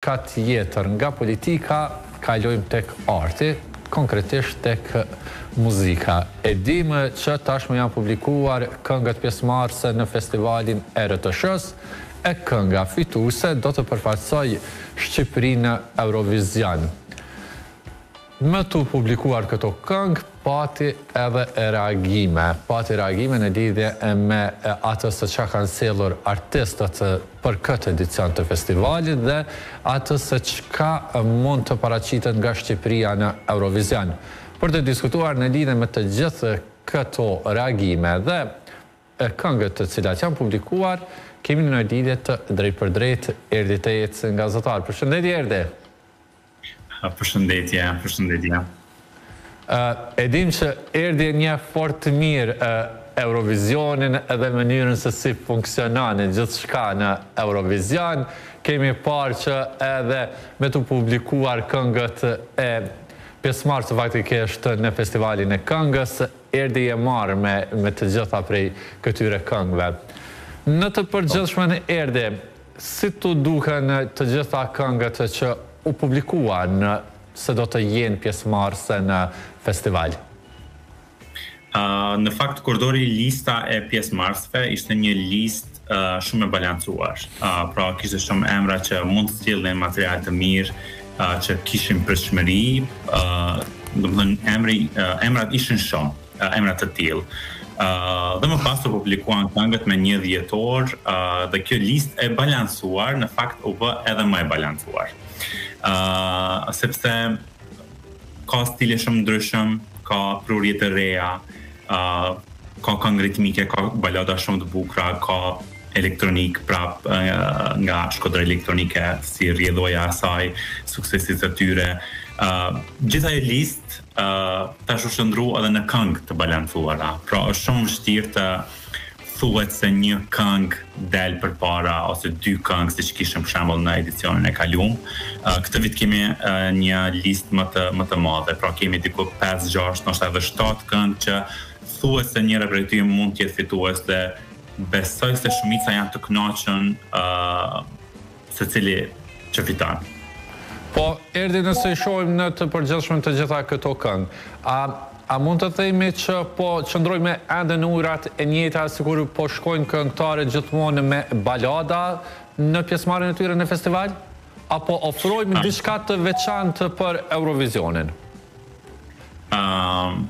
diçka tjetër, nga politika kalojmë tek arti, konkretisht tek muzika. E dimë që tashmë janë publikuar këngët pjesëmarrëse në festivalin e RTSH-së, e kënga fituese do të përfaqësojë Shqipërinë në Eurovision. Me t'u publikuar këto këngë, pati edhe reagime. Pati reagime në lidhje me atë se çka kanë sjellur artistët për këtë edicion të festivalit dhe atë se çka mund të paraqitet nga Shqipëria në Eurovision. Për të diskutuar në lidhje me të gjithë këto reagime dhe këngët të cilat janë publikuar, kemi në lidhje të drejtpërdrejtë Erdi Tejecin, gazetar. Përshëndetje Erdi! Përshëndetje, përshëndetje. E dim që Erdi e njeh fort mirë Eurovisionin edhe mënyrën se si funksionon gjithçka në Eurovision. Kemi parë që edhe me t'u publikuar këngët e pjesëmarrësve faktikisht në festivalin e këngës, Erdi je marrë me me të gjitha prej këtyre këngëve. Në të përgjithshmen Erdi, Si t'u duken të gjitha këngët që u publikuan se do të jenë pjesëmarrëse në festival? Në fakt kur doli lista e pjesëmarrësve ishte një listë shumë e balancuar. Pra kishte shumë emra që mund të sillnin material të mirë, që kishin pritshmëri, domethënë emri emrat ishin shumë. emra të tillë. Dhe më pas u publikuan këngët me 1 dhjetor dhe kjo listë e balancuar në fakt u bë edhe më e balancuar. Sepse ka stile shumë ndryshëm, ka prurje të reja, ka këngë ritmike, ka balada shumë të bukura, ka elektronikë prap nga Shkodra Elektronike si rrjedhojë e asaj suksesit të tyre. Gjithë ajo listë tash u shndërru edhe në këngë të balancuara. Pra është shumë vështirë të thuhet se një këngë del përpara ose dy këngë siç kishim për shembull në edicionin e kalum. Këtë vit kemi një listë më të më të madhe, pra kemi diku 5, 6, ndoshta edhe 7 këngë që thuhet se njëra prej tyre mund të jetë fitues dhe besoj se shumica janë të kënaqur uh, secili që fiton. Po, Erdi nëse i shohim në të përgjithshmen të gjitha këto këngë, a a mund të themi që po qëndrojmë ende në ujërat e njëjta sikur po shkojnë këngëtarët gjithmonë me balada në pjesëmarrjen e tyre në festival? Apo ofrojmë diçka të veçantë për Eurovisionin? Ëm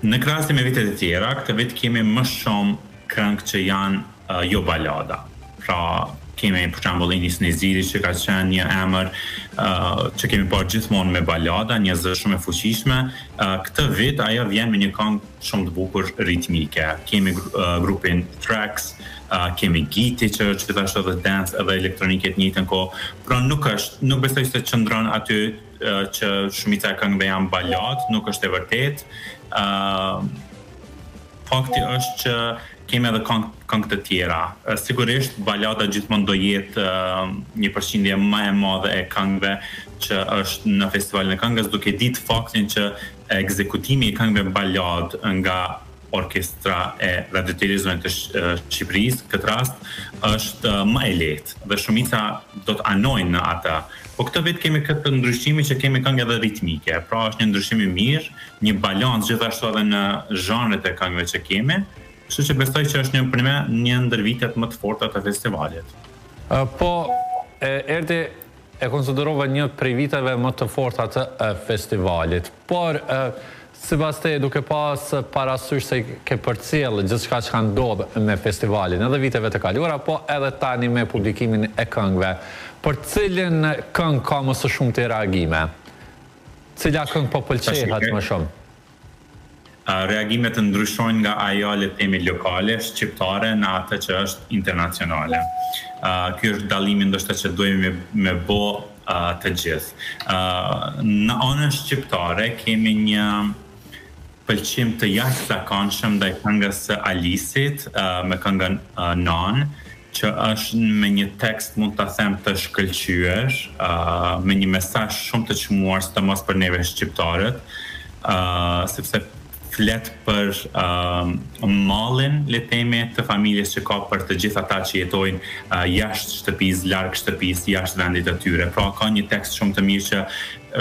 në krahasim me vitet e tjera, këtë vit kemi më shumë këngë që janë uh, jo balada. Pra, kemi për shembull Inis Neziri që ka qenë një emër uh, që kemi parë gjithmonë me balada, një zë shumë e fuqishme. Uh, këtë vit ajo vjen me një këngë shumë të bukur ritmike. Kemi uh, grupin Tracks, uh, kemi Giti që është gjithashtu edhe dance edhe elektronike të njëjtën kohë. Pra nuk është, nuk besoj se qëndron aty uh, që shumica e këngëve janë baladë, nuk është e vërtetë. Uh, Fakti është që kemi edhe këngë këngë të tjera. Sigurisht balada gjithmonë do jetë një përqindje më e madhe e këngëve që është në festivalin e këngës, duke ditë faktin që ekzekutimi i këngëve baladë nga orkestra e Radio Televizionit të Shqipërisë, këtë rast është më e lehtë dhe shumica do të anojnë në atë. Po këtë vit kemi këtë ndryshimin që kemi këngë edhe ritmike, pra është një ndryshim i mirë, një balancë gjithashtu edhe në zhanret e këngëve që kemi, kështu që besoj që është një për një ndër vitet më të forta të festivalit. Po, Erdi, e konsiderova një prej viteve më të forta të festivalit, por sipas teje duke pas parasysh se ke përcjellë gjithçka që ka ndodhë me festivalin edhe viteve të kaluara, po edhe tani me publikimin e këngëve, për cilën këngë ka më së shumti reagime? Cila këngë po pëlqehet më shumë? Reagimet ndryshojnë nga ajo le të themi lokale, shqiptare në atë që është internacionale. Ky është dallimi ndoshta që duhemi me, me bo të gjithë. Në anën shqiptare kemi një pëlqim të jashtëzakonshëm ndaj këngës së Alisit me këngën Nanë, që është me një tekst mund ta them të shkëlqyer, me një mesazh shumë të çmuar sidomos për neve shqiptarët, sepse flet për uh, mallin, le të themi, të familjes që ka për të gjithë ata që jetojnë uh, jashtë shtëpisë, larg shtëpisë, jashtë vendit të tyre. Pra ka një tekst shumë të mirë që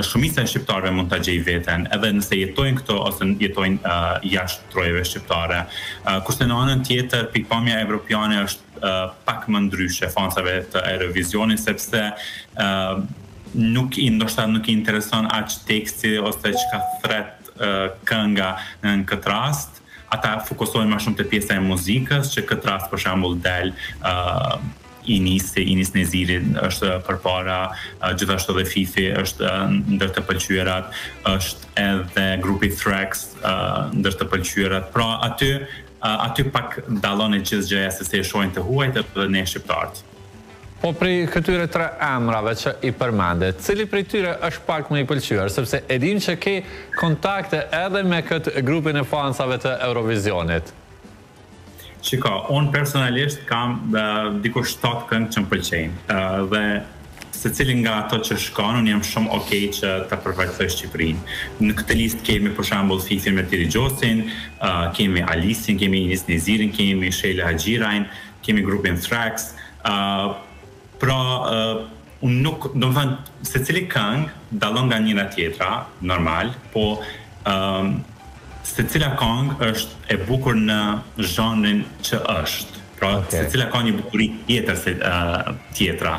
shumica e shqiptarëve mund ta gjejë veten, edhe nëse jetojnë këtu ose jetojnë uh, jashtë trojeve shqiptare. Uh, kurse në anën tjetër, pikëpamja evropiane është uh, pak më ndryshe fansave të Eurovisionit sepse uh, nuk i ndoshta nuk i intereson aq teksti ose çka thret uh, kënga në këtë rast, ata fokusohen më shumë te pjesa e muzikës, që këtë rast për shembull del uh, Inisi, Inis Neziri është përpara, gjithashtu edhe Fifi është ndër të pëlqyerat, është edhe grupi Thrax ndër të pëlqyerat. Pra aty aty pak dallon e gjithë gjëja se si e shohin të huajt edhe ne shqiptarët. Po prej këtyre tre emrave që i përmende, cili prej tyre është pak më i pëlqyer, sepse e dimë që ke kontakte edhe me këtë grupin e fansave të Eurovizionit. Shiko, unë personalisht kam uh, diku 7 këngë që më pëlqejnë. Uh, dhe secili nga ato që shkon, unë jam shumë okay që ta përfaqësoj Shqipërinë. Në këtë listë kemi për shembull Fifin me Tiri Gjocin, uh, kemi Alisin, kemi Inis Nezirin, kemi Shejla Haxhirajn, kemi grupin Thrax. Uh, pra, uh, unë nuk, domethënë, secili këngë dallon nga njëra tjetra, normal, po um, secila këngë është e bukur në zhanrin që është. Pra, okay. secila ka një bukuri tjetër se uh, tjetra.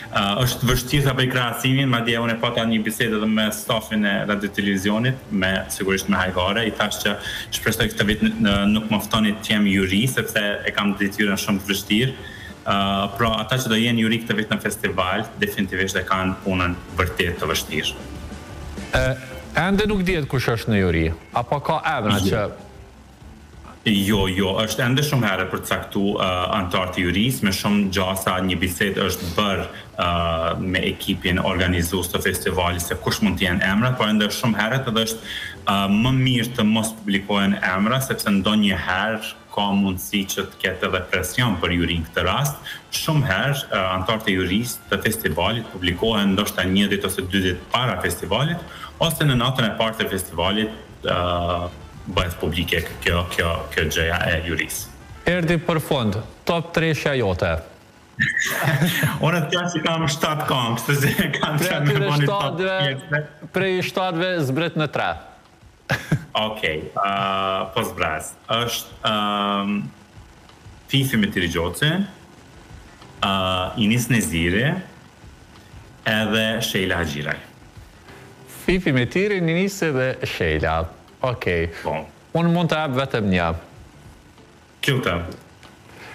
Uh, është vështirë ta bëj krahasimin, madje unë e pata një bisedë edhe me stafin e radio televizionit, me sigurisht me Hajgare, i thash që shpresoj këtë vit nuk më ftoni të jem juri sepse e kam detyrën shumë të vështirë. Uh, pra ata që do jenë juri këtë vit në festival, definitivisht e kanë punën vërtet të vështirë. E, ende nuk dihet kush është në juri, apo ka emra jo. që Jo, jo, është ende shumë herët për të caktu uh, anëtarët e jurisë, me shumë gjasa një bisedë është bërë uh, me ekipin organizues të festivalit se kush mund të jenë emrat, por ende është shumë herët edhe është uh, më mirë të mos publikohen emra sepse ndonjëherë ka mundësi që të ketë edhe presion për jurinë këtë rast. Shumë herë uh, anëtarët e jurisë të festivalit publikohen ndoshta një ditë ose dy ditë para festivalit ose në natën e parë të festivalit uh, bëhet publike kjo kjo kjo gjëja e jurisë. Erdi për fund, top treshja jote. Unë të që kam 7 këngë, kështu që kam që me bëni top Prej shtatëve zbrit në tre. Okej, uh, po zbres. Është um, Fifi me Tiri Gjocin, uh, Inis Neziri, edhe Shejla Haxhiraj. Fifi me Tirin, Inisi dhe Shejla. Okej. Po. Unë mund të jap vetëm një. Kjo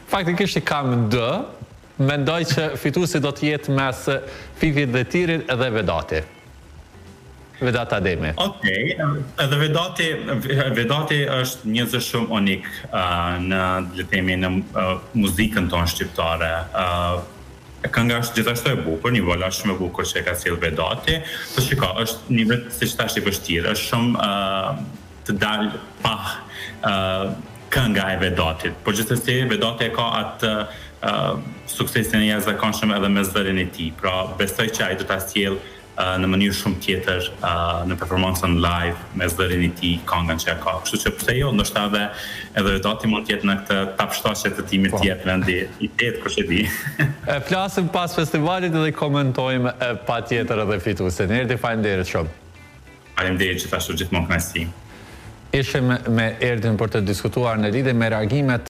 Faktikisht i kam dy. Mendoj që fituesi do të jetë mes Fifit dhe Tirit dhe Vedati. Vedat Ademi. Okej, edhe Vedati, Vedati është një zë shumë unik uh, në, le të themi, në uh, muzikën tonë shqiptare. Uh, Kënga është gjithashtu e bukur, një baladë shumë e bukur që e ka sjellë Vedati. Po shiko, është një vit siç thash i vështirë, është shumë uh, të dalë pah uh, kënga e Vedatit. Por gjithsesi Vedati e ka atë uh, suksesin e jashtëzakonshëm edhe me zërin e tij. Pra besoj që ai do ta sjellë në mënyrë shumë tjetër në performancën live me zërin e tij, këngën që e ka. Kështu që pse jo, ndoshta edhe edhe Vedati mund të jetë në këtë top shtatëshe të timit po. të jetë vendi i tetë, kush e di. E flasim pas festivalit dhe komentojmë patjetër edhe fituesin. Erdi, faleminderit shumë. Faleminderit gjithashtu gjithmonë kënaqësi. Ishim me Erdin për të diskutuar në lidhje me reagimet.